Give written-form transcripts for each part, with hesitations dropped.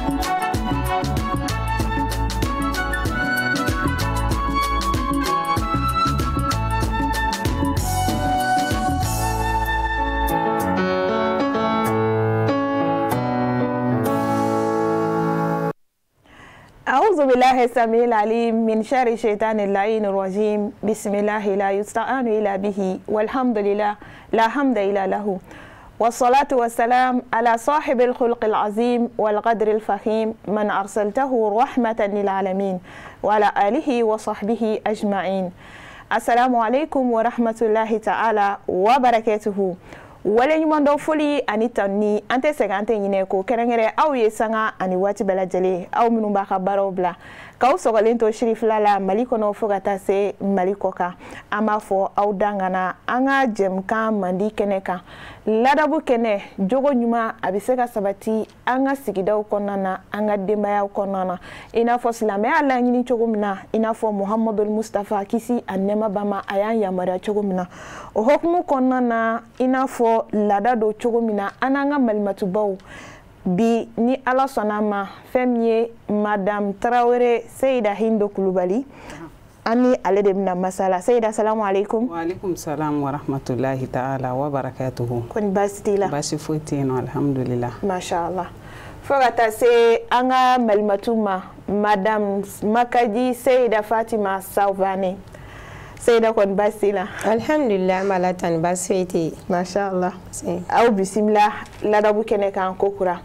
أعوذ بالله السميع العليم من شر الشيطان اللعين الرجيم. بسم الله لا يستعان إلا به، والحمد لله لا حمد إلا له، والصلاة والسلام على صاحب الخلق العظيم والقدر الفخيم من أرسلته رحمة للعالمين وعلى آله وصحبه أجمعين. السلام عليكم ورحمة الله تعالى وبركاته. Waleɲuman dɔ foli ani tanuni an tɛ sɛgɛn an tɛ ɲinɛ ko kɛrɛnkɛrɛn aw ye sanga ani waati bɛɛ lajɛlen aw minnu b'a ka baaraw bila k'aw sɔgɔlen to sirifila la Mali kɔnɔ fo ka taa se Mali kɔ kan. An b'a fɔ aw dangana an ka jɛmukan mandi kɛnɛ kan, ladabu kɛnɛ, jogo ɲuman a bɛ se ka sabati an ka sigidaw kɔnɔna na, an ka denbayaw kɔnɔna na, i n'a fɔ silamɛya laɲini cogo min na, i n'a fɔ Muhamadul Mustafa kisi a nɛɛma ba ma a y'an yamaruya cogo min na. O hokumu kɔnɔna na, i n'a fɔ laada don cogo min na, an n'an ka malimatubaw bi ni Ala sɔnna ma, fɛn min ye Madame Tarawele Seyida Hindo Kulubali, an ni ale de bɛna masala. Seyida, salamu aleykum. Wa aleykum salam wa rahmatulahi ta'ala wa barakatuhu. Kɔni baasi t'i la? Baasi foyi tɛ yen nɔ, alhamdulillah. Masha Allah. Fo ka taa se an ka malimatu ma, Madame Makaji Seyida Fatima Sawvane. Seyida, kɔni baasi t'i la? Alhamdulillah, an b'a la tan, baasi foyi tɛ yen. Masha Allah. Aw bisimila ladabu kɛnɛ kan kokura.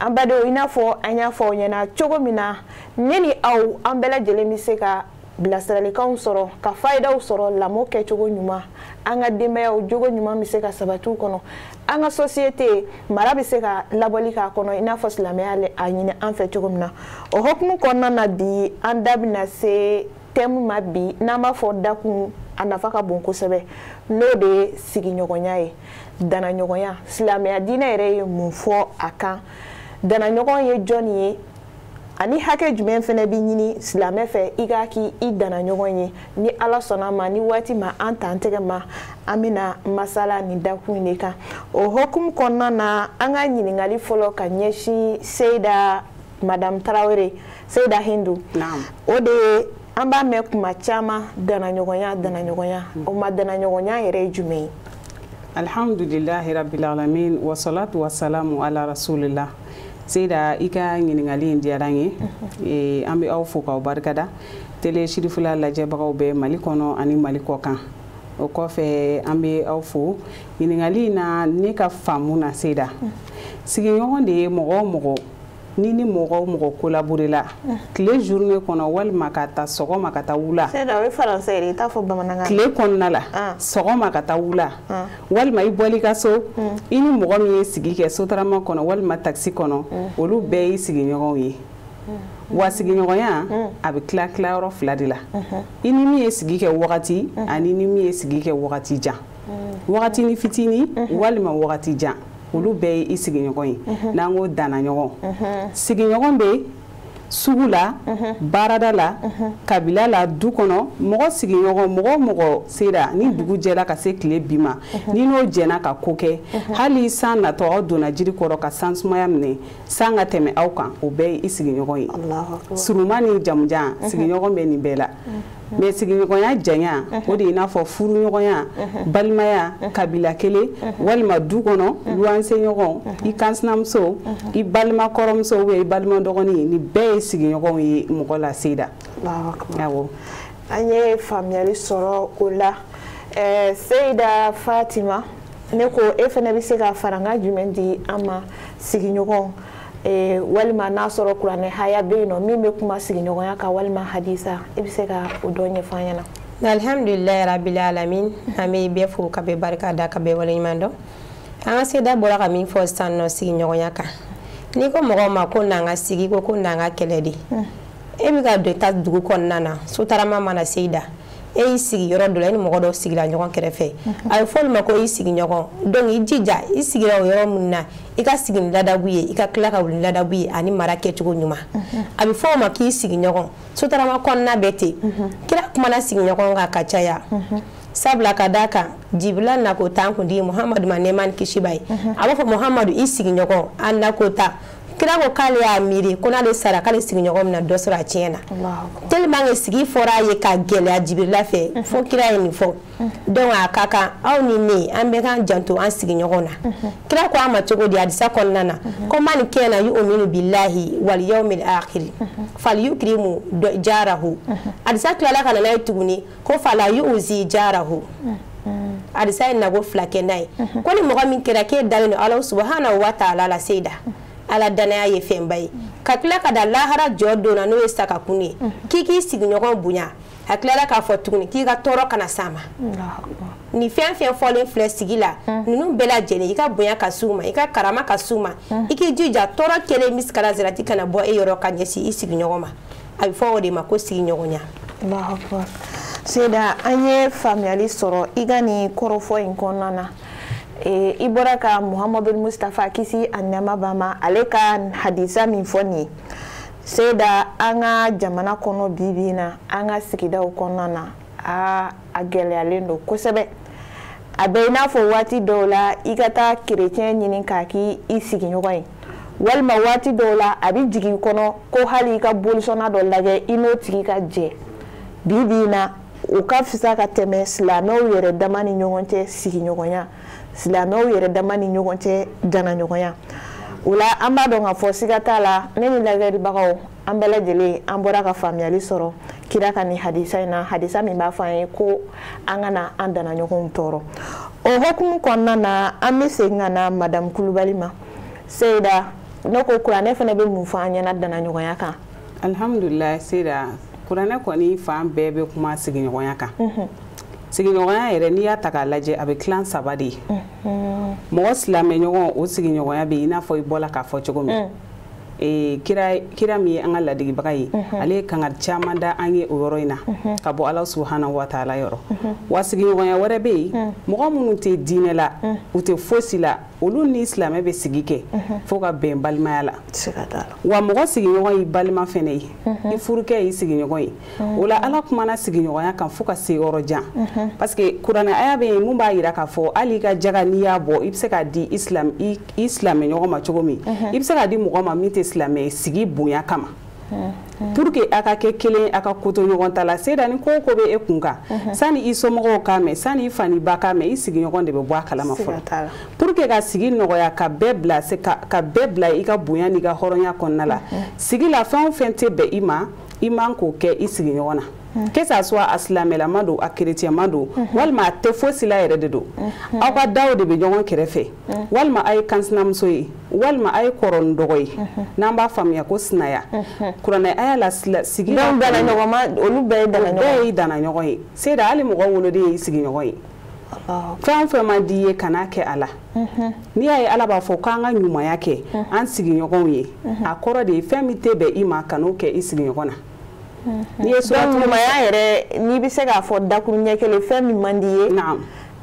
An badenw, i n'a fɔ an y'a fɔ aw ɲɛna cogo min na, ne ni aw an bɛɛ lajɛlen bɛ se ka bilasiralikanw sɔrɔ, ka fayidaw sɔrɔ lamɔ kɛcogo ɲuman, an ka denbayaw jogo ɲuman bɛ se ka sabati u kɔnɔ, an ka société mara bɛ se ka labɔli k'a kɔnɔ, i n'a fɔ silamɛya a ɲini an fɛ cogo min na. O hokumu kɔnɔna na, bi an da bɛna se thème ma bi n'an b'a fɔ dakun a nafa ka bon kosɛbɛ, n'o de ye sigiɲɔgɔnya ye, danaɲɔgɔnya. Silamɛya diinɛ yɛrɛ ye mun fɔ a kan? Danaɲɔgɔn ye jɔnni ye? Ani hakɛ jumɛn fɛnɛ bɛ ɲini silamɛ fɛ i k'a k'i i danaɲɔgɔn ye? Ni Ala sɔnna ma, ni waati ma an t'an tɛgɛ ma, an bɛna masala nin dakun in de kan. O hokumu kɔnɔna na, an ka ɲininkali fɔlɔ ka ɲɛsin Seyida Madame Tarawele Seyida Hindu, o de ye an b'a mɛn kuma caman danaɲɔgɔnya, danaɲɔgɔnya. O ma danaɲɔgɔnya yɛrɛ ye jumɛn ye? Alhamdulillahi rabbil alamin, wa salatu wa salamu ala rasulillah. Seyida, i ka ɲininkali in diyara n ye. An bɛ aw fo k'aw barikada, télé Sirifila lajɛbagaw bɛ Mali kɔnɔ ani Mali kɔ kan. O kɔfɛ, an bɛ aw fo ɲininkali in na. Ne ka faamu na, Seyida, sigiɲɔgɔn de ye mɔgɔ o mɔgɔ ni mɔgɔ o mɔgɔ collaboré la tile journée kɔnɔ, walima ka taa sɔgɔma ka taa wula. Seyida, o ye français de ye, i t'a fɔ bamanankan. Tile kɔnɔna la, sɔgɔma ka taa wula, walima i bɔli ka so, i ni mɔgɔ min ye sigi kɛ sotarama kɔnɔ walima taxi kɔnɔ, olu bɛɛ y'i sigiɲɔgɔnw ye. Wa sigiɲɔgɔnya a bɛ tila tilayɔrɔ fila de la: i ni min ye sigi kɛ wagati, ani ni min ye sigi kɛ wagati jan, wagati ni fitinin walima wagati jan, olu bɛɛ ye i sigiɲɔgɔn ye. N'an ko dannaɲɔgɔn, sigiɲɔgɔn bɛ sugu la, baarada la, kabila la, du kɔnɔ, mɔgɔ sigiɲɔgɔn, mɔgɔ o mɔgɔ sera ni dugu jɛra ka se tile bi ma, ni n'o jɛna ka ko kɛ, hali san natɔ aw donna jiri kɔrɔ ka san sumaya minɛ, san ka tɛmɛ aw kan, o bɛɛ ye i sigiɲɔgɔn ye. Surunman ni jamujan, sigiɲɔgɔn bɛ nin bɛɛ la. Mais sigiɲɔgɔnya janya, o de ye i n'a fɔ furuɲɔgɔnya, balimaya, kabila kelen, walima du kɔnɔ luwanse ɲɔgɔn, i kansinamuso, i balima kɔrɔmuso ou bien i balima dɔgɔnin, nin bɛɛ ye sigiɲɔgɔnw ye mɔgɔ la, Seyida. Awɔ. An ye faamuyali sɔrɔ o la. Seyida Fatima, ne ko e fɛnɛ bɛ se ka farankan jumɛn di an ma sigiɲɔgɔn, walima n'a sɔrɔ kuranɛ haya bɛ yen nɔ min bɛ kuma sigiɲɔgɔnya kan, walima hadisa, i bɛ se ka o dɔ ɲɛfɔ an ɲɛna? Alhamdulilayi rabbil alamin, an bɛ bɛɛ fo ka bɛɛ barika da ka bɛɛ waleɲuman dɔn. An ka Seyida bɔra ka min fɔ sisan nɔ sigiɲɔgɔnya kan, n'i ko mɔgɔw ma ko n'an ka sigi, ko n'an ka kɛlɛ de, e bɛ ka don ta dugu kɔnɔna na, sotarama mana Seyida, e y'i sigi yɔrɔ dɔ la, i ni mɔgɔ dɔ sigira ɲɔgɔn kɛrɛfɛ, a bɛ fɔ olu ma ko i sigiɲɔgɔn. Donc i jija i sigira o yɔrɔ min na, i ka sigi ni ladabu ye, i ka tila ka wuli ni ladabu ye ani mara kɛcogo ɲuman. A bɛ fɔ o ma k'i sigiɲɔgɔn. Sotarama kɔnɔna bɛɛ ten. Kira kumana sigiɲɔgɔn kan ka caya, sabula ka d'a kan Jibila nako tan kun di Muhamadu ma, nɛɛma ni kisi b'a ye. A b'a fɔ Muhamadu, i sigiɲɔgɔn, a nako ta Kira ko k'ale y'a miiri ko n'ale sara k'ale sigiɲɔgɔn bɛna dɔ sɔrɔ a tiɲɛ na. Tellement que sigi fɔra a ye ka gɛlɛya Jibirila fɛ fo kira ye nin fɔ. Donc a ka kan aw ni ne an bɛɛ k'an janto an sigiɲɔgɔn na. Kira ko a ma cogo di hadisa kɔnɔna na ko man kana yu'minu billahi wal yawmil akhir falyukrimu jarahu. Hadisa tilala ka na n'a ye tuguni ko fala yu'zi jarahu. Hadisa ye nago fila kɛ n'a ye ko ni mɔgɔ min kɛra k'e dalen don Ala subahanahu wa ta'ala la seyida Ala danaya ye fɛnba ye ka tila ka da lahara jɔ don na n'o ye sakakun ye k'i k'i sigiɲɔgɔn bonya a tilala k'a fɔ tuguni k'i ka tɔɔrɔ kana s'a ma. Ni fɛn fɛn fɔlen filɛ sigi la ninnu bɛɛ lajɛlen i ka bonya ka s'u ma i ka karama ka s'u ma i k'i jija tɔɔrɔ kelen misikala zirati kana bɔ e yɔrɔ ka ɲɛsin i sigiɲɔgɔn ma. A bɛ fɔ o de ma ko sigiɲɔgɔnya. Allahu akbar. Seyida an ye faamuyali sɔrɔ i ka nin kɔrɔfɔ in kɔnɔna na. I bɔra ka Muhammadu Mustafa kisi a nɛɛma b'a ma ale ka hadisa min fɔ nin ye. Seyida an ka jamana kɔnɔ bi bi in na an ka sigidaw kɔnɔna na a gɛlɛyalen don kosɛbɛ. A bɛ i n'a fɔ waati dɔw la i ka taa kerecɛn ɲini k'a k'i sigiɲɔgɔn ye walima waati dɔw la a bɛ jigin i kɔnɔ ko hali i ka bolisɔnna dɔ lajɛ i n'o tigi ka jɛ. Bi bi in na o ka fisa ka tɛmɛ silamɛw yɛrɛ dama ni ɲɔgɔn cɛ sigiɲɔgɔnya, silamɛw yɛrɛ dama ni ɲɔgɔn cɛ janaɲɔgɔnya. O la an b'a dɔn k'a fɔ siga t'a la ne ni lajɛlibagaw an bɛɛ lajɛlen an bɔra ka faamuyali sɔrɔ kira ka nin hadisa in na, hadisa min b'a fɔ an ye ko an kana an dana ɲɔgɔnw tɔɔrɔ. O hokumu kɔnɔna na an bɛ segin ka na Madame Kulubali ma. Seyida ne ko kuranɛ fana bɛ mun fɔ an ɲɛna danaɲɔgɔnya kan? Alhamdulilayi Seyida, kuranɛ kɔni fan bɛɛ bɛ kuma sigiɲɔgɔnya kan. Sigiɲɔgɔnya yɛrɛ n'i y'a ta k'a lajɛ a bɛ tilan saba de ye. Mɔgɔ silamɛɲɔgɔn o sigiɲɔgɔnya bɛ yen i n'a fɔ i bɔla k'a fɔ cogo min. Kira min ye an ka ladigibaga ye ale ye kangari caman da an ye o yɔrɔ in na ka bɔ Ala subahanahu wa taala yɔrɔ. Wa sigiɲɔgɔnya wɛrɛ bɛ yen mɔgɔ minnu tɛ diinɛ la u tɛ fosi la olu ni silamɛ bɛ sigi kɛ fo ka bɛn balimaya la. Wa mɔgɔ sigiɲɔgɔn y'i balima fɛnɛ ye i furukɛ y'i sigiɲɔgɔn ye. O la Ala kumana sigiɲɔgɔnya kan fo ka se yɔrɔ jan parce que kuranɛ aya bɛ yen mun b'a yira k'a fɔ hali i ka jaga n'i y'a bɔ i bɛ se k'a di i silamɛɲɔgɔn ma cogo min i bɛ se k'a di mɔgɔ ma min tɛ silamɛ ye sigi bonya kama. Pour que a ka kɛ kelen a ka koto ɲɔgɔn ta la. Seyida ni ko o ko bɛ e kun kan sani i somɔgɔw k'a mɛn sani i fa ni ba k'a mɛn i sigiɲɔgɔn de bɛ bɔ a kalama fɔlɔ. Pour que ka sigi nɔgɔya ka bɛɛ bila i ka bonya n'i ka hɔrɔnya kɔnɔna la. Sigi la fɛn o fɛn tɛ bɛn i ma i man k'o kɛ i sigiɲɔgɔn na. Que ça soit a silamɛlama don a kerecɛnma don walima a tɛ fosi la yɛrɛ de don. Aw ka daw de bɛ ɲɔgɔn kɛrɛfɛ walima a ye kansinamuso ye walima a ye kɔrɔ ni dɔgɔ ye n'an b'a faamuya ko sinaya. Kuranɛ aya la sigi la olu bɛɛ ye danaɲɔgɔn ye. Seyida hali mɔgɔ woloden y'i sigiɲɔgɔn ye. Fɛn o fɛn man di i ye kan'a kɛ a la. N'i y'a ye Ala b'a fɔ k'an ka ɲumanya kɛ an sigiɲɔgɔnw ye a kɔrɔ de ye fɛn min tɛ bɛn i ma kan'o kɛ i sigiɲɔgɔn na. N'i ye ɲumanya yɛrɛ n'i bɛ se k'a fɔ dakuru ɲɛ kelen fɛn min man di ye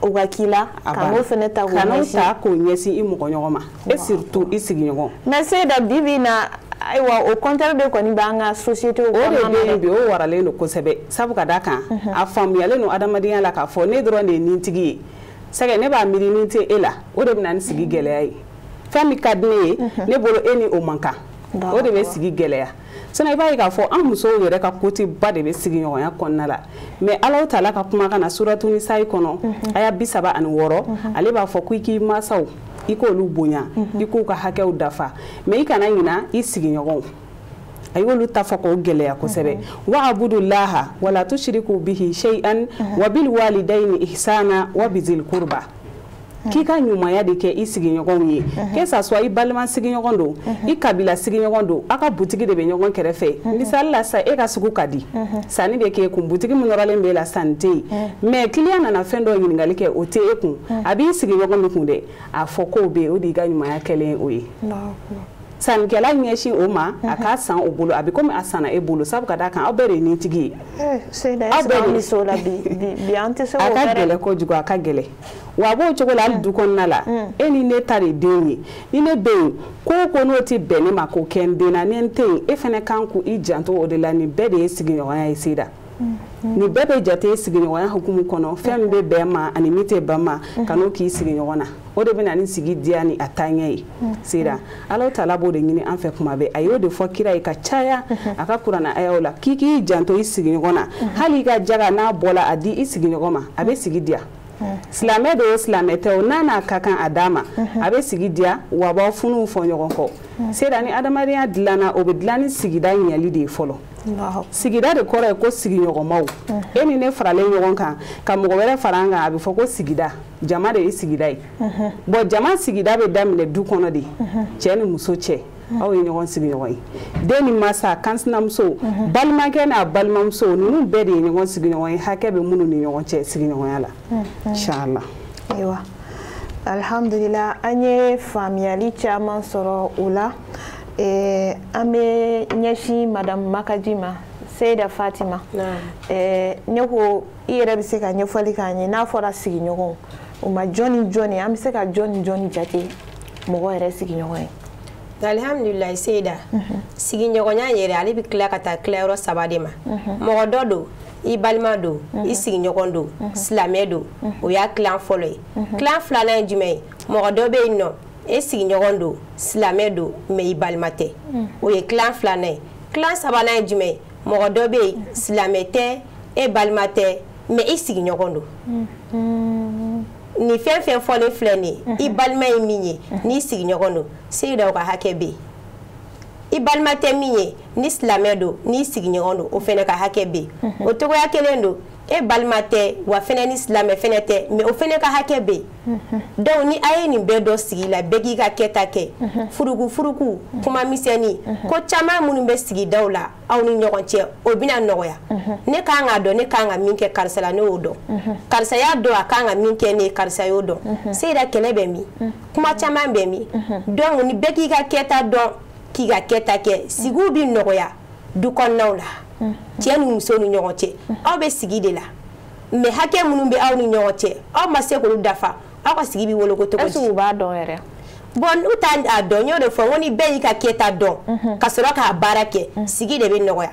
o ka k'i la kan'o fana ta k'o ɲɛsin i mɔgɔ ɲɔgɔn ma et surtout i sigiɲɔgɔn. Mais Seyida bi bi in na ayiwa o contraire de kɔni b'an ka société kɔnɔna na. O de bɛ yen bi o waralen don kosɛbɛ sabu ka d'a kan a faamuyalen don adamadenya la k'a fɔ ne dɔrɔn de ye nintigi ye sɛgɛ ne b'a miiri nin tɛ e la o de bɛ na ni sigi gɛlɛya ye. Fɛn min ka di ne ye ne bolo e ni o man kan o de bɛ sigi gɛlɛya. Sinon i b'a ye k'a fɔ an musow yɛrɛ ka côté ba de bɛ sigiɲɔgɔnya kɔnɔna la mais Alahu taala ka kumakan na suratu Nisayi kɔnɔ aya 36 ale b'a fɔ ko i k'i mansaw i k'olu bonya i k'u ka hakɛw dafa mais i kana ɲina i sigiɲɔgɔnw. A y'olu ta fɔ k'o gɛlɛya kosɛbɛ. Wa'budullaha wala tushriku bihi shay'an wa bil walidayni ihsana wa bizil qurba. K'i ka ɲumanya de kɛ i sigiɲɔgɔnw ye que ça soit i balima sigiɲɔgɔn don i kabila sigiɲɔgɔn don aw ka butigi de bɛ ɲɔgɔn kɛrɛfɛ. Misali la sisan e ka sugu ka di sanni bɛ k'e kun butigi min nɔrɔlen b'e la sanni tɛ yen mais client nana fɛn dɔ ɲininkali kɛ o tɛ e kun a b'i sigiɲɔgɔn min kun dɛ a fɔ k'o bɛ yen o de y'i ka ɲumanya kɛlen ye o ye. Sannikɛla ɲɛsin o ma a k'a san o bolo a bɛ komi a sanna e bolo sabu ka d'a kan aw bɛɛ de ye nintigi ye. Aw bɛɛ de so la bi an tɛ se k'o kɛ dɛ. A ka gɛlɛn kojugu a ka gɛlɛn wa a b'o cogo la hali du kɔnɔna la e ni ne ta de denw ye ni ne bɛ yen ko o ko n'o tɛ bɛn ne ma k'o kɛ n den na ni n tɛ yen e fana kan k'i janto o de la nin bɛɛ de ye sigiɲɔgɔnya ye Seyida. Nin bɛɛ bɛ jate sigiɲɔgɔnya hukumu kɔnɔ, fɛn min bɛ bɛn ma ani min tɛ bɛn ma, ka n'o k'i sigiɲɔgɔn na. O de bɛ na ni sigi diya ni a taaɲɛ ye. Sera Ala taala b'o de ɲini an fɛ kuma bɛɛ. A y'o de fɔ kira ye ka caya a ka kuranɛ ayaw la, k'i k'i janto i sigiɲɔgɔn na. Hali i ka jaga n'a bɔla a di i sigiɲɔgɔn ma, a bɛ sigi diya. Silamɛ don o silamɛ tɛ o, n'a n'a ka kan a d'a ma, a bɛ sigi diya, wa a b'aw funuw fɔ ɲɔgɔn kɔ. Sera ni adamadenya dilanna, o bɛ dilan ni sigida ɲɛli de ye fɔlɔ. Sigida de kɔrɔ ye ko sigiɲɔgɔnmaw. E ni ne faralen ɲɔgɔn kan ka mɔgɔ wɛrɛ fara an kan, a bɛ fɔ ko sigida. Jama de ye sigida ye. Bon, jama sigida bɛ daminɛ du kɔnɔ de, cɛ ni muso cɛ, aw ye ɲɔgɔn sigiɲɔgɔn ye. Den ni masa, kansinamuso, balimakɛ n'a balimamuso, ninnu bɛɛ de ye ɲɔgɔn sigiɲɔgɔn ye. Hakɛ bɛ minnu ni ɲɔgɔn cɛ sigiɲɔgɔnya la. Inshallah. Ayiwa, alhamdulillah, an ye faamuyali caman sɔrɔ o la. An bɛ ɲɛsin madame Makaji ma, Seyida Fatima. Ne ko i yɛrɛ bɛ se ka ɲɛfɔli k'an ye, n'a fɔra sigiɲɔgɔnw, o ma jɔn ni jɔn ye, an bɛ se ka jɔn ni jɔn jate mɔgɔ yɛrɛ sigiɲɔgɔn ye? Alhamdulilayi Seyida, sigiɲɔgɔnya yɛrɛ ale bɛ tila ka taa tilayɔrɔ saba de ma. Mɔgɔ dɔ don, i balima don, i sigiɲɔgɔn don, silamɛ don, o y'a tilan fɔlɔ ye. Tilan filanan ye jumɛn ye? Mɔgɔ dɔ bɛ yen nɔ, e sigiɲɔgɔn don, silamɛ don, mais i balima tɛ, o ye tilan filanan ye. Tilan sabanan ye jumɛn ye? Mɔgɔ dɔ bɛ yen, silamɛ tɛ, e balima tɛ, mais i sigiɲɔgɔn don. Nin fɛn fɛn fɔlen filɛ nin ye, i balima ye min ye, n'i sigiɲɔgɔn don, Seyida o ka hakɛ bɛ yen. I balima tɛ min ye, ni silamɛ don, n'i sigiɲɔgɔn don, o fɛnɛ ka hakɛ bɛ yen. O togoya kelen don, e balima tɛ, wa fɛnɛ ni silamɛ fɛnɛ tɛ, mais o fɛnɛ ka hakɛ bɛ yen. Donc ni a ye nin bɛɛ dɔ sigi la, bɛɛ k'i ka kɛta kɛ. Furuku furuku, kuma misɛnnin, ko caman minnu bɛ sigidaw la aw ni ɲɔgɔn cɛ, o bɛna nɔgɔya. Ne kan k'a dɔn ne kan ka min kɛ karisa la, ne y'o dɔn. Karisa y'a dɔn a kan ka min kɛ ne ye, karisa y'o dɔn. Seyida kɛlɛ bɛ min, kuma caman bɛ min. Donc ni bɛɛ k'i ka kɛta dɔn, k'i ka kɛta kɛ, sigiw bɛ nɔgɔya du kɔnɔnaw la. Cɛ ni muso ni ɲɔgɔn cɛ, aw bɛ sigi de la, mais hakɛ minnu bɛ aw ni ɲɔgɔn cɛ, aw ma se k'olu dafa, aw ka sigi bɛ wolo ko cogo di? Est-ce que u b'a dɔn yɛrɛ? Bon, n'u t'a dɔn, n y'o de fɔ, n ko ni bɛɛ y'i ka kɛta dɔn ka sɔrɔ k'a baara kɛ, sigi de bɛ nɔgɔya.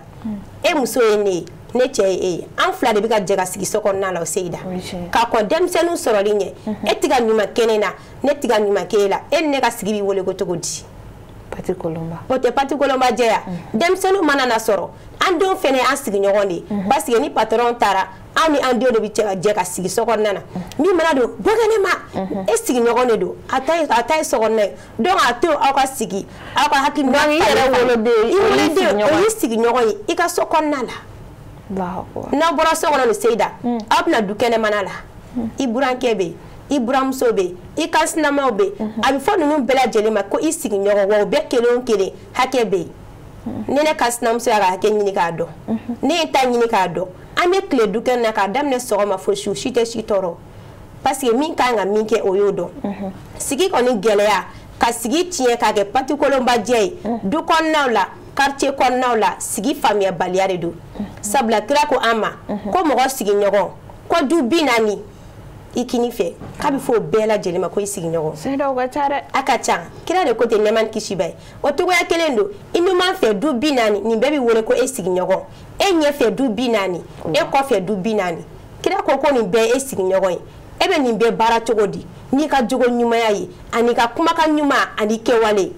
E muso ye ne ye, ne cɛ ye e ye, an fila de bɛ ka jɛ ka sigi so kɔnɔna la o Seyida. K'a kɔn denmisɛnninw sɔrɔli ɲɛ, e tɛ ka ɲuman kɛ ne na, ne tɛ ka ɲuman kɛ e la, e ni ne ka sigi bɛ wele ko cogo di? Pati kolonba. O tɛ pati kolonba jɛya. Denmisɛnninw mana na sɔrɔ, an denw fɛnɛ an sigiɲɔgɔn de ye. Parce que ni patron taara, an ni an denw de bɛ jɛ ka sigi so kɔnɔna na. Min mana don, bɔ kɛ ne ma, e sigiɲɔgɔn de don, a ta ye so kɔnɔna ye. Donc a to aw ka sigi, aw ka hakili. Donc i yɛrɛ woloden, i woloden, o y'i sigiɲɔgɔn ye i ka so kɔnɔna la. N'aw bɔra so kɔnɔ nin Seyida, aw bɛna du kɛnɛmana la, i burankɛ bɛ yen, i buramuso bɛ yen, i kansinamaw bɛ yen. A bɛ fɔ ninnu bɛɛ lajɛlen ma ko i sigiɲɔgɔn, wa o bɛɛ kelen o kelen hakɛ bɛ yen. Ne ne ka sinamuso y'a ka hakɛ ɲini k'a dɔn, ne ye ta ɲini k'a dɔn. An bɛ tile du kɛnɛ na k'a daminɛ sɔgɔma fo su, si tɛ si tɔɔrɔ, parce que min kan ka min kɛ o y'o dɔn. Sigi kɔni gɛlɛya, ka sigi tiɲɛ k'a kɛ pati kolonbajɛ ye du kɔnɔnaw la, quartier kɔnɔnaw la, sigi faamuyabaliya de don. Sabula kira ko an ma ko mɔgɔ sigiɲɔgɔn, ko du 40 i kini fɛ, k'a bɛ fɔ o bɛɛ lajɛlen ma ko i sigiɲɔgɔn. Seyida o ka ca dɛ. A ka ca. Kira de ko ten, nɛɛma ni kisi b'a ye. O togoya kelen don, i numan fɛ du 40, nin bɛɛ bɛ wele ko e sigiɲɔgɔn. E ɲɛ fɛ du 40, e kɔfɛ du 40. Kira ko ko nin bɛɛ e sigiɲɔgɔn ye. E bɛ nin bɛɛ baara cogo di? N'i ka jogo ɲumanya ye, ani ka kumakan ɲuman, ani kɛwale.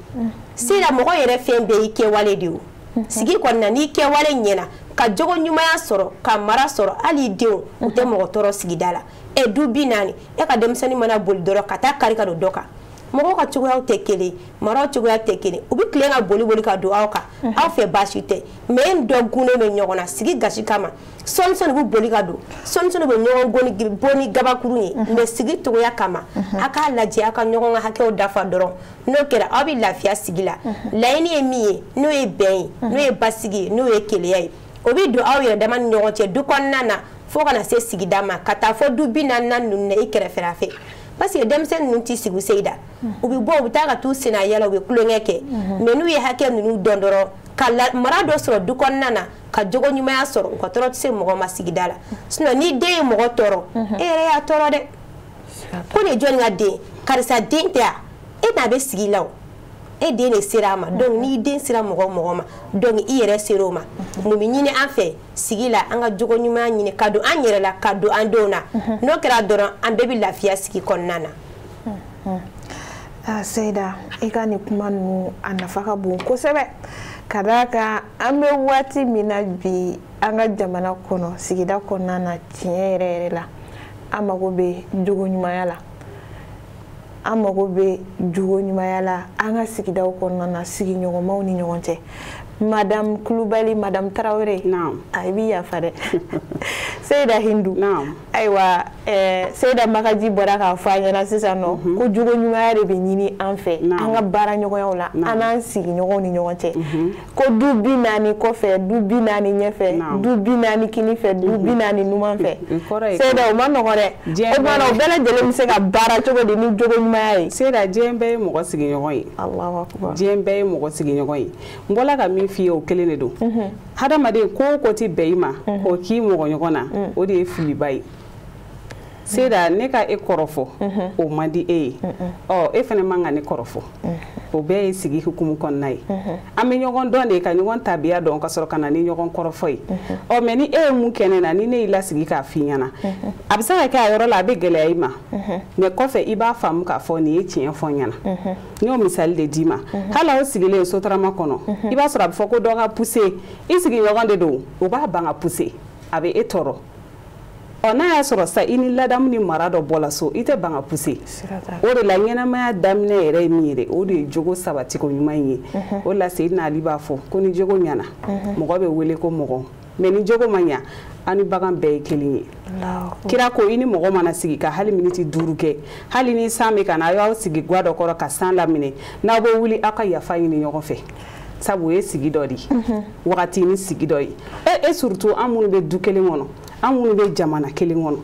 Seyida mɔgɔ yɛrɛ fɛn bɛɛ y'i kɛwale de ye o. Sigi kɔni na, n'i kɛwale ɲɛna, ka jogo ɲumanya sɔrɔ, ka mara sɔrɔ, hali i denw u tɛ mɔgɔ tɔɔrɔ sigida la. E du 40, e ka denmisɛnnin mana boli dɔrɔn ka taa kari ka don dɔ kan. Mɔgɔw ka cogoyaw tɛ kelen, maraw cogoya tɛ kelen. U bɛ tilen ka boli boli ka don aw kan, aw fɛ baasi tɛ, mais e ni dɔ gunnen bɛ ɲɔgɔn na sigi gasi kama. Sɔɔni sɔɔni u bɛ boli ka don, sɔɔni sɔɔni u bɛ ɲɔgɔn bon ni gabakurun ye, mais sigi cogoya kama. A k'a lajɛ aw ka ɲɔgɔn ka hakɛw dafa dɔrɔn, n'o kɛra aw bɛ lafiya sigi la. Laɲini ye min ye, n'o ye bɛn ye, n'o ye basigi ye, n'o ye keleya ye, o bɛ don aw yɛrɛ dama ni ɲɔgɔn cɛ du kɔnɔna na, fo kana se sigida ma, ka taa fɔ du 40 ninnu na i kɛrɛfɛla fɛ. Parce que denmisɛnnin ninnu t'i sigi Seyida, u bɛ bɔ u bɛ taa ka t'u senna yala, u bɛ tulonkɛ kɛ, mais n'u ye hakɛ ninnu dɔn dɔrɔn, ka mara dɔ sɔrɔ du kɔnɔna na, ka jogo ɲumanya sɔrɔ, u ka tɔɔrɔ tɛ se mɔgɔ ma sigida la. Sinon ni den ye mɔgɔ tɔɔrɔ, e yɛrɛ y'a tɔɔrɔ dɛ. Ko nin ye jɔnni ka den? Karisa den tɛ wa? E n'a bɛ sigi la o. E den de sera a ma. Donc n'i den sera mɔgɔ o mɔgɔ ma, donc i yɛrɛ sera o ma. Mun bɛ ɲini an fɛ sigi la? An ka jogo ɲuman ɲini ka don an yɛrɛ la, ka don an denw na. N'o kɛra dɔrɔn, an bɛɛ bɛ lafiya sigi kɔnɔna na. Ah, Seyida, i ka nin kuma ninnu, a nafa ka bon kosɛbɛ, ka d'a kan an bɛ waati min na bi, an ka jamana kɔnɔ, sigida kɔnɔna na, tiɲɛ yɛrɛ yɛrɛ la, an mago bɛ jogo ɲumanya la, an mago bɛ jogo ɲumanya la an ka sigidaw kɔnɔna na, sigiɲɔgɔnmaw ni ɲɔgɔn cɛ. Madame Kulubali, Madame Tarawele. Naam. A i b'i yafa dɛ, Seyida Hindu. Naam. Ayiwa, Seyida Makaji bɔra k'a fɔ an ɲɛna sisan nɔ ko jogo ɲumanya de bɛ ɲini an fɛ an ka baara ɲɔgɔnyaw la, an n'an sigiɲɔgɔnw ni ɲɔgɔn cɛ, ko du 40 kɔfɛ, du 40 ɲɛfɛ, du 40 kini fɛ, du 40 numan fɛ. Seyida, o ma nɔgɔ dɛ. O tuma na, o bɛɛ lajɛlen bɛ se ka baara cogo di ni jogo ɲumanya ye? Seyida, diɲɛ bɛɛ ye mɔgɔ sigiɲɔgɔn ye. Alahu akubar. Diɲɛ bɛɛ ye mɔgɔ sigiɲɔgɔn ye. N bɔla ka min f'i ye, o kelen de don. Hadamaden, ko o ko tɛ bɛn i ma k'o k'i mɔgɔ ɲɔgɔn na, o de ye filiba ye. Seyida, ne ka e kɔrɔfɔ, o man di e ye. Ɔ, e fana man ka ne kɔrɔfɔ. O bɛɛ ye sigi hukumu kɔnɔna ye. An bɛ ɲɔgɔn dɔn de, ka ɲɔgɔn tabiya dɔn, ka sɔrɔ ka na ni ɲɔgɔn kɔrɔfɔ ye. Ɔ, mɛ ni e ye mun kɛ ne na, ni ne y'i lasigi k'a f'i ɲɛna, a bɛ se ka kɛ a yɔrɔ la a bɛ gɛlɛya i ma, mɛ kɔfɛ i b'a faamu k'a fɔ nin ye tiɲɛ fɔ n ɲɛna. N y'o misali de d'i ma. Hali aw sigilen sotarama kɔnɔ, i b'a sɔrɔ a bɛ fɔ ko dɔ ka pousser, i sigiɲɔgɔn de don, o b'a ban ka pousser, a bɛ e tɔɔrɔ. Ɔ, n'a y'a sɔrɔ sa i ni ladamu ni mara dɔ bɔla so, i tɛ ban ka pousser. O de la, ɲɛnamaya daminɛ yɛrɛ ye min ye dɛ, o de ye jogo sabatiko ɲuman ye. O de la, Seyidina Ali b'a fɔ ko ni jogo ɲɛna, mɔgɔ bɛ wele ko mɔgɔ, mɛ ni jogo ma ɲa, an ni bagan bɛɛ ye kelen ye. Kira ko i ni mɔgɔ mana sigi ka hali miniti 5 kɛ, hali ni san bɛ ka na, aw y'aw sigi ga dɔ kɔrɔ ka san laminɛ, n'aw bɛ wuli, aw ka yafa ɲini ɲɔgɔn fɛ, sabu o ye sigi dɔ de ye, wagati ni sigi dɔ ye. E surtout an minnu bɛ du kelen kɔnɔ, an minnu bɛ jamana kelen kɔnɔ,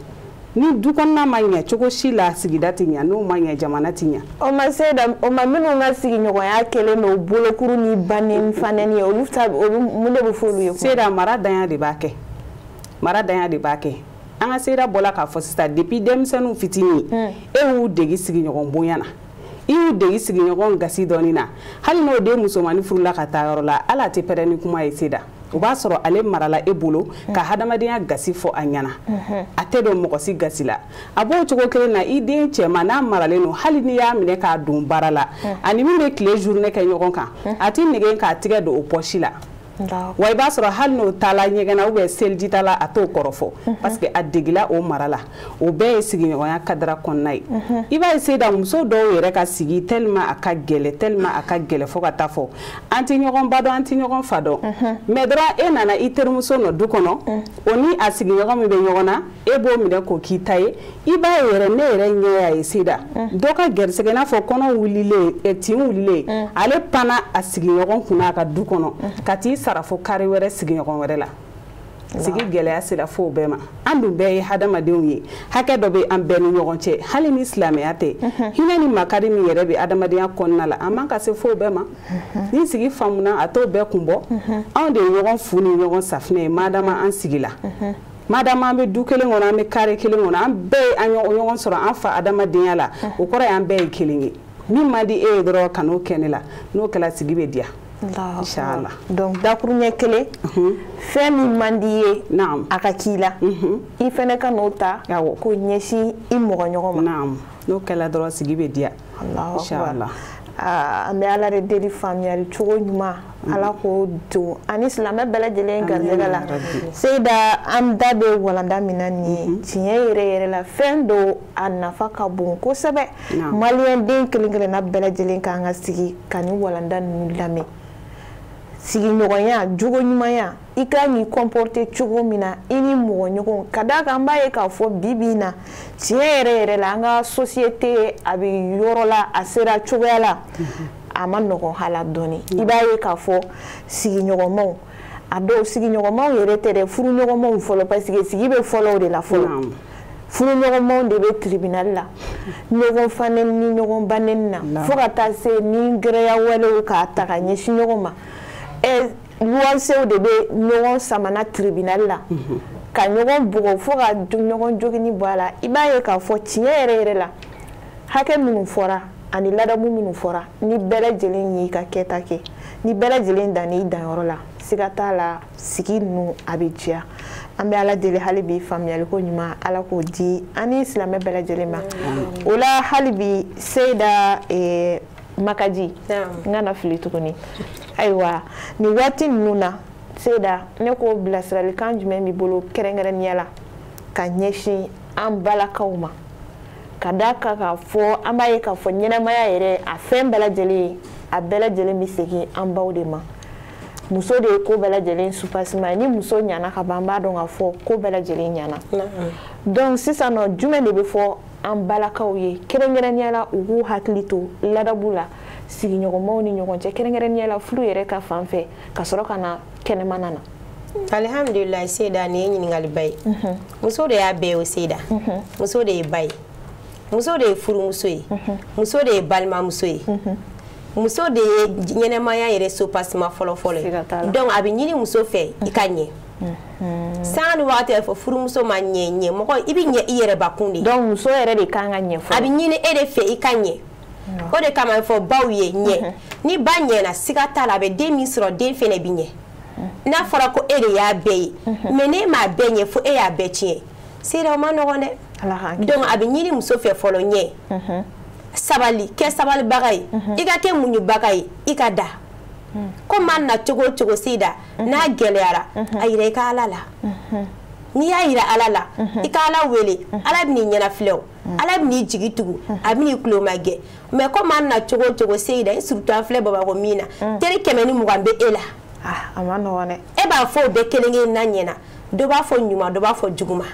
ni du kɔnɔna ma ɲɛ cogo si la, sigida tɛ ɲɛ, n'o ma ɲɛ, jamana tɛ ɲɛ. O ma se da o ma. Minnu ka sigiɲɔgɔnya kɛlen don bolokuru ni banni fanɛni ye, olu ta, olu mun de bɛ fɔ olu ye? Seyida, mara danya de b'a kɛ, mara danya de b'a kɛ. An ka Seyida bɔla k'a fɔ sisan, depuis denmisɛnninw fitinin, e y'u degi sigiɲɔgɔn bonya na, i y'u degi sigiɲɔgɔn gasi dɔɔni na, hali n'o den musomannin furula ka taa yɔrɔ la, hali a tɛ pɛrɛn ni kuma ye. Seyida, o b'a sɔrɔ ale marala e bolo ka hadamadenya gasi fɔ a ɲɛna, a tɛ don mɔgɔ si gasi la. A b'o cogo kelen na, i den cɛman n'a maralen don, hali n'i y'a minɛ k'a don baara la, ani min bɛ tile journée kɛ ɲɔgɔn kan, a t'i nege k'a tigɛ don o poche la. Wa i b'a sɔrɔ hali n'o taala ɲɛgɛn na ou bien seliji ta la, a t'o kɔrɔfɔ, parce que a degila o mara la. O bɛɛ ye sigiɲɔgɔnya cadre kɔnɔna ye. I b'a ye, Seyida, muso dɔw yɛrɛ ka sigi tellement a ka gɛlɛ, tellement a ka gɛlɛ, fo ka taa fɔ an tɛ ɲɔgɔn ba dɔn, an tɛ ɲɔgɔn fa dɔn. Mais dɔrɔn e nana i terimuso nɔ du kɔnɔ, o ni a sigiɲɔgɔn min bɛ ɲɔgɔn na, e b'o minɛ k'o k'i ta ye. I b'a ye yɛrɛ, ne yɛrɛ ɲɛ y'a ye, Seyida, dɔ ka gɛrisigɛ, n'a fɔ kɔnɔ wulilen, tin wulilen, ale panna a sigiɲɔgɔn kunna a ka du kɔnɔ ka t'i sara fo kari wɛrɛ, sigiɲɔgɔn wɛrɛ la. Sigi gɛlɛya sera fo bɛɛ ma. An dun bɛɛ ye hadamadenw ye, hakɛ dɔ bɛ an bɛɛ ni ɲɔgɔn cɛ. Hali ni silamɛya tɛ, hinɛ ni makari min yɛrɛ bɛ adamadenya kɔnɔna la, a man ka se fo bɛɛ ma. Ni sigi faamuna, a t'o bɛɛ kun bɔ. Anw de ye ɲɔgɔn fu ni ɲɔgɔn safinɛ ye. Madama an sigila, madama an bɛ du kelen kɔnɔ, an bɛ kari kelen kɔnɔ, an bɛɛ ye an ɲɔgɔn sɔrɔ an fa adamadenya la, o kɔrɔ ye an bɛɛ ye kelen ye. Min man di e ye dɔrɔn, ka n'o kɛ ne la. N'o kɛra, sigi bɛ diya. Inshallah. Donc dakuruɲɛ kelen, fɛn min man di i ye a ka k'i la, i fɛnɛ ka n'o ta k'o ɲɛsin i mɔgɔ ɲɔgɔn ma. Naam, n'o kɛra dɔrɔn, sigi bɛ diya. Inshallah. An bɛ Ala de deli, faamuyali cogo ɲuman, Ala k'o don ani silamɛ bɛɛ lajɛlen garijɛgɛ la. Seyida, an da bɛ walanda min na nin ye, tiɲɛ yɛrɛ yɛrɛ la, fɛn dɔ a nafa ka bon kosɛbɛ. Maliyɛn den kelen kelenna bɛɛ lajɛlen k'an ka sigi ka nin walanda ninnu lamɛn. Sigiɲɔgɔnya, jogo ɲumanya, i kan k'i comporter cogo min na i ni mɔgɔ ɲɔgɔn, ka d'a kan an b'a ye k'a fɔ bi bi in na, tiɲɛ yɛrɛ yɛrɛ la, an ka société a bɛ yɔrɔ la, a sera cogoya la a ma nɔgɔn hala dɔɔni. I b'a ye k'a fɔ sigiɲɔgɔnmaw, a dɔw sigiɲɔgɔnmaw yɛrɛ tɛ dɛ, furuɲɔgɔnmaw fɔlɔ, parce que sigi bɛ fɔlɔ o de la fɔlɔ. Furuɲɔgɔnmaw de bɛ tribunal la, ɲɔgɔn fanɛni ni ɲɔgɔn banɛni na, fo ka taa se ni gɛrɛya walew k'a ta ka ɲɛsin ɲɔgɔn ma. Luwansew de bɛ ɲɔgɔn samana tribunal la ka ɲɔgɔn bugɔ fo ka ɲɔgɔn jogini bɔ a la. I b'a ye k'a fɔ tiɲɛ yɛrɛ yɛrɛ la, hakɛ minnu fɔra Ani ladamu minnu fɔra, ni bɛɛ lajɛlen y'i ka kɛta kɛ, ni bɛɛ lajɛlen dann'i danyɔrɔ la, siga t'a la sigi ninnu a bɛ diya. An bɛ Ala deli hali bi faamuyaliko ɲuman Ala k'o di an ni silamɛ bɛɛ lajɛlen ma. O la hali bi Seyida Makaji, n kana fili tuguni. Ayiwa, nin waati ninnu na Seyida, ne ko bilasiralikan jumɛn b'i bolo kɛrɛnkɛrɛnnenya la ka ɲɛsin an balakaw ma, ka d'a kan k'a fɔ an b'a ye k'a fɔ ɲɛnamaya yɛrɛ a fɛn bɛɛ lajɛlen, a bɛɛ lajɛlen bɛ segin an baw de ma. Muso de ye ko bɛɛ lajɛlen supasima ye, ni muso ɲana ka ban, an b'a dɔn k'a fɔ ko bɛɛ lajɛlen ɲana. Donc sisan nɔ, jumɛn de bɛ fɔ an balakaw ye kɛrɛnkɛrɛnnenya la, u k'u hakili to ladabu la sigiɲɔgɔnmaw ni ɲɔgɔn cɛ, kɛrɛnkɛrɛnnenya la furu yɛrɛ ka fan fɛ, ka sɔrɔ ka na kɛnɛmana na? Alhamdulilayi Seyida, nin ye ɲininkaliba ye. Muso de y'a bɛɛ ye o Seyida. Muso de ye ba ye, muso de ye furumuso ye, muso de ye balimamuso ye, muso de ye ɲɛnɛmaya yɛrɛ sopasima fɔlɔ-fɔlɔ ye. Donc a bɛ ɲini muso fɛ i ka ɲɛ. Sanga ni wagati yɛrɛ fɔ furumuso ma ɲɛ, ɲɛ mɔgɔ i bɛ ɲɛ i yɛrɛ bakun de. Donc muso yɛrɛ de kan ka ɲɛ fɔlɔ. A bɛ ɲini e de fɛ i ka ɲɛ. O de kama a bɛ fɔ baw ye ɲɛ. Ni ba ɲɛna, siga t'a la, a bɛ den min sɔrɔ, den fɛnɛ bɛ ɲɛ. N'a fɔra ko e de y'a bɛɛ ye, mais n'e m'a bɛɛ ɲɛ, fo e y'a bɛɛ tiɲɛ. Seyida, o ma nɔgɔn dɛ. Donc a bɛ ɲini muso fɛ fɔlɔ ɲɛ. Sabali, kɛ sabalibaga ye, i ka kɛ muɲubaga ye, i ka da. Ko maa na cogo o cogo Seyida, n'a gɛlɛyara, a yira i ka Ala la. N'i y'a yira Ala la, i ka Ala wele, Ala bɛ n'i ɲɛnafilɛ o, Ala bɛ n'i jigi tugu, a bɛ n'i tulo magɛ. Mais ko maa na cogo o cogo Seyida, i surtout an filɛ Bamakɔ min na, teri 120 bɛ e la. A ma nɔgɔn dɛ. E b'a fɔ o bɛɛ kelen kelen na ɲɛna, dɔ b'a fɔ ɲuman, dɔ b'a fɔ juguman.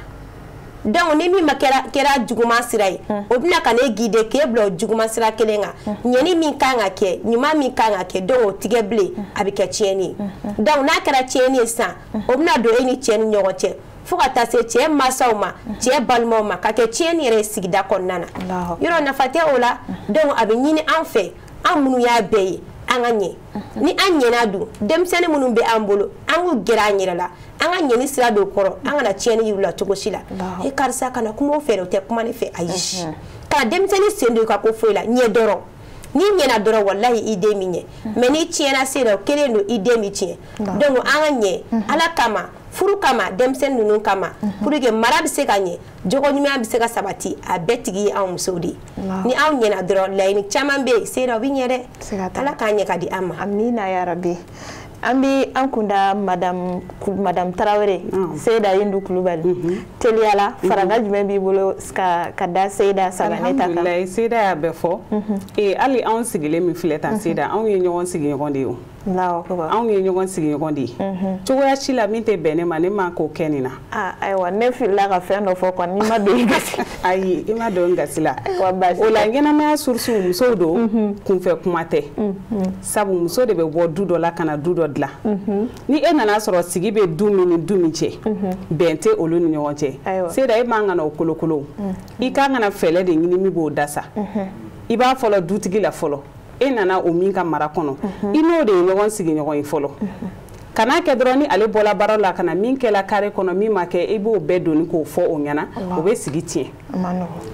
Donc ni min ma kɛra juguman sira ye, o bɛna ka ne guider k'e bila o juguman sira kelen kan. Ɲɛni min kan ka kɛ, ɲuman min kan ka kɛ, donc o tigɛ bilen, a bɛ kɛ tiɲɛni ye. Donc n'a kɛra tiɲɛni ye sisan, o bɛna don e ni cɛ ni ɲɔgɔn cɛ, fo ka taa se cɛ mansaw ma, cɛ balimaw ma, ka kɛ tiɲɛni yɛrɛ ye sigida kɔnɔna na. Yɔrɔ nafa tɛ o la. Donc a bɛ ɲini an fɛ, an minnu y'a bɛɛ ye, an ka ɲɛ. Ni an ɲɛna dun, denmisɛnnin minnu bɛ an bolo, an k'u gɛrɛ an yɛrɛ la, an ka ɲɛni sira don kɔrɔ, an kana tiɲɛni yir'u la cogo si la. E karisa, kana kuma o fɛ dɛ, o tɛ kuma ne fɛ, ayi. Ka denmisɛnnin sen don i ka ko foyi la, ɲɛ dɔrɔn. N'i ɲɛna dɔrɔn, walahi i den bɛ ɲɛ. Mais n'i tiɲɛna se dɛ, o kelen don, i den bɛ tiɲɛ. Donc an ka ɲɛ Ala kama, furu kama, denmisɛnnin ninnu kama, pour que mara bɛ se ka ɲɛ, jogo ɲuman bɛ se ka sabati, a bɛɛ tigi ye anw musow de ye. Ni anw ɲɛna dɔrɔn, laɲini caman bɛ yen Seyida, o bɛ ɲɛ dɛ. Ala k'an ɲɛ ka di an ma. Amina ya rabi. An bɛ an kunda madame Tarawele, Seyida Yindu Kulubali. Teliyala, faranga jumɛn b'i bolo ka da Seyida Sabanɛ ta kan? Alhamdulilayi, Seyida y'a bɛɛ fɔ. Hali anw sigilen min filɛ tan Seyida, anw ye ɲɔgɔn sigiɲɔgɔn de ye o. Anw ye ɲɔgɔn sigiɲɔgɔn de ye. Cogoya si la min tɛ bɛn ne ma, ne ma k'o kɛ nin na. Ayiwa, ne filila ka fɛn dɔ fɔ kɔni, n'i ma don i gasi. Ayi, i ma don gasi la. O la ɲɛnamaya source musow don, kunfɛ kuma tɛ. Sabu muso de bɛ bɔ du dɔ la ka na du dɔ dilan. Ni e nana sɔrɔ sigi bɛ du min ni du min cɛ, bɛn tɛ olu ni ɲɔgɔn cɛ. Seyida, e man ka na o kolokolo. I kan ka na fɛɛrɛ de ɲini min b'o dasa. I b'a fɔlɔ dutigi la fɔlɔ. E nana o min ka mara kɔnɔ, i n'o de ye ɲɔgɔn sigiɲɔgɔn ye fɔlɔ. Kana kɛ dɔrɔn ni ale bɔla baara la ka na min kɛla carré kɔnɔ, min ma kɛ, i b'o bɛɛ doni k'o fɔ o ɲɛna, o bɛ sigi tiɲɛ.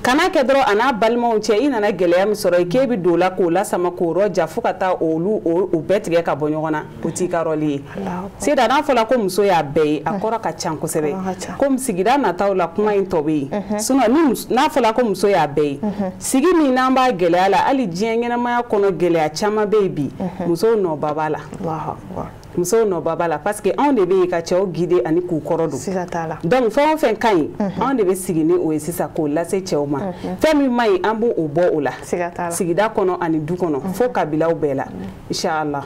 Kana kɛ dɔrɔn a n'a balimaw cɛ, i nana gɛlɛya min sɔrɔ, k'e bɛ don o la k'o lasama k'o rɔja fo ka taa olu o bɛɛ tigɛ ka bɔ ɲɔgɔn na, o t'i ka rôle ye. Seyida, n'a fɔra ko muso y'a bɛɛ ye, a kɔrɔ ka ca kosɛbɛ. Komi sigida nataw la kuma in tɔ bɛ yen. Sinon n'a fɔra ko muso y'a bɛɛ ye, sigi min n'an b'a gɛlɛya la, hali diɲɛ ɲɛnamaya kɔnɔ gɛlɛya caman bɛ yen bi, musow nɔba b'a la. Musow nɔba b'a la parce que anw de bɛ yen ka cɛw guider ani k'u kɔrɔ don. Donc fɛn o fɛn ka ɲi, anw de bɛ sigi ni o ye sisan k'o lase cɛw ma. Fɛn min ma ɲi, an b'o bɔ o la. Sigida kɔnɔ ani du kɔnɔ, fo kabilaw bɛɛ la. Inshallah.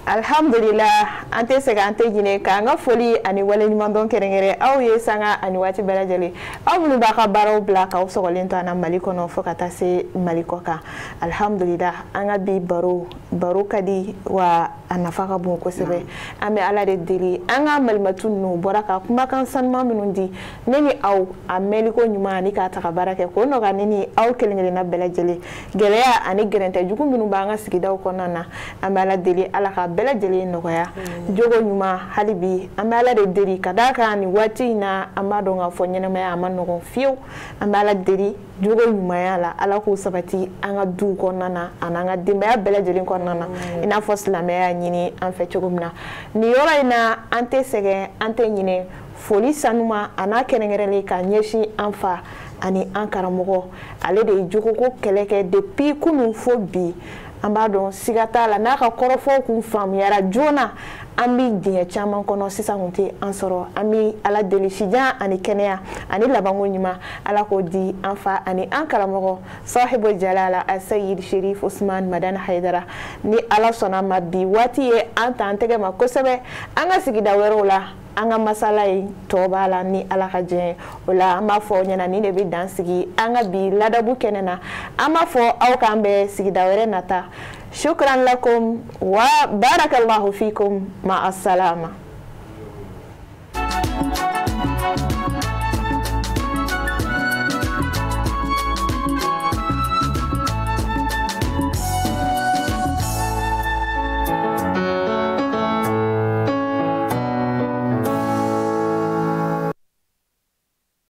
Alhamdulillah, an tɛ sɛgɛn, an tɛ ɲinɛ k'an ka foli ani waleɲumandɔn kɛrɛnkɛrɛn aw ye sanga ani waati bɛɛ lajɛlen, aw minnu b'a ka baaraw bila k'aw sɔgɔlen to an na Mali kɔnɔ fo ka taa se Mali kɔ kan. Alhamdulillah, an ka bi baro ka di wa a nafa ka bon kosɛbɛ. An bɛ Ala de deli, an ka malimatu ninnu bɔra ka kumakan sanuman minnu di, ne ni aw a mɛnliko ɲuman ani k'a ta ka baara kɛ k'o nɔgɔya ne ni aw kelen kelenna bɛɛ lajɛlen. Gɛlɛya ani gɛrɛntɛ jugu minnu b'an ka sigidaw kɔnɔna na, an bɛ Ala deli Ala ka bɛɛ lajɛlen nɔgɔya jogo ɲuman. Hali bi an bɛ Ala de deli ka d'a kan nin waati in na, an b'a dɔn k'a fɔ ɲɛnamaya a ma nɔgɔn fiyewu. An bɛ Ala deli jogo ɲumanya la, Ala k'o sabati an ka duw kɔnɔna na ani an ka denbaya bɛɛ lajɛlen kɔnɔna na, i n'a fɔ silamɛya ɲini an fɛ cogo min na. Nin yɔrɔ in na, an tɛ sɛgɛn, an tɛ ɲinɛ foli sanuma a n'a kɛrɛnkɛrɛnlen ka ɲɛsin an fa ani an karamɔgɔ. Ale de ye jogoko kɛlɛ kɛ depuis kunun fo bi. An b'a dɔn siga t'a la, n'a ka kɔrɔfɔw kun faamuyara joona, an bɛ diɲɛ caman kɔnɔ sisan kun tɛ an sɔrɔ. An bɛ Ala deli sijan ani kɛnɛya ani labanko ɲuman, Ala k'o di an fa ani an karamɔgɔ sahibu jalala Asayid Sherif Usman Madani Hayidara. Ni Ala sɔnna ma, bi waati ye an ta an tɛgɛ ma kosɛbɛ. An ka sigida wɛrɛw la, an ka masala ye tɔ b'a la ni Ala ka diɲɛ. O la, an b'a fɔ aw ɲɛna, nin de bɛ dan sigi an ka bi ladabu kɛnɛ na. An b'a fɔ aw k'an bɛn sigida wɛrɛ nata. Shukran lakum wa barakallahu fikum, ma assalama.